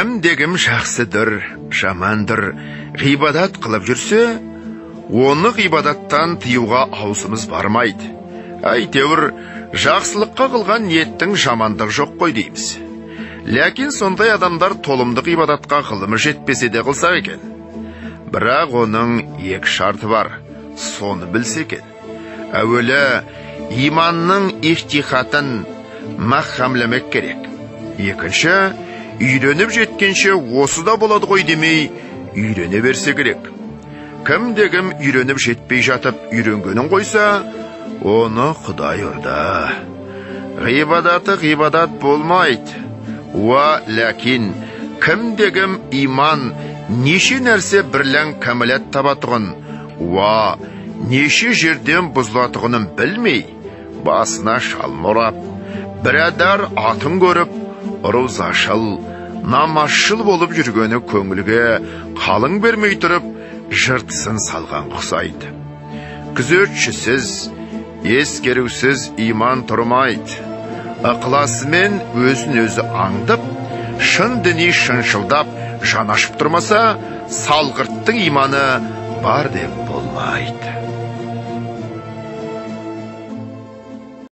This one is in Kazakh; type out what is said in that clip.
Кімде-кім жақсыдыр, жамандыр, ғибадат қылып жүрсе, оны ғибадаттан тыюға аузымыз бармайды. Әйтеуір, жақсылыққа қылған ниеттің жамандығы жоқ қой дейміз. Ләкин сондай адамдар толымды ғибадатқа ғылымы жетпесе де қылса екен. Бірақ оның екі шарты бар, соны білсе екен. Әуелі иманның ихтихатын махамлемек керек. Екінші, үйреніп жеткенше осы да болады ғой демей, үйрене берсе керек. Кімде-кім үйреніп жетпей жатып үйренгенін қойса, оны Құдай ұрды. Ғибадаты ғибадат болмайды. Уа ләкин кімде-кім иман неше нәрсе бірлән кәмілет табатұғын, уа неше жерден бұзылатұғынын білмей, басына шалмұрап, бірадар атын көріп, рузашыл, намазшыл болып жүргені көңілге қалың бермей тұрып, жыртысын салған ұқсайды. Күзетшісіз, ескерусіз иман тұрмайды. Ықыласымен өзін өзі аңдып, шын діни шыншылдап, жанашып тұрмаса, салғырттың иманы бар деп болмайды.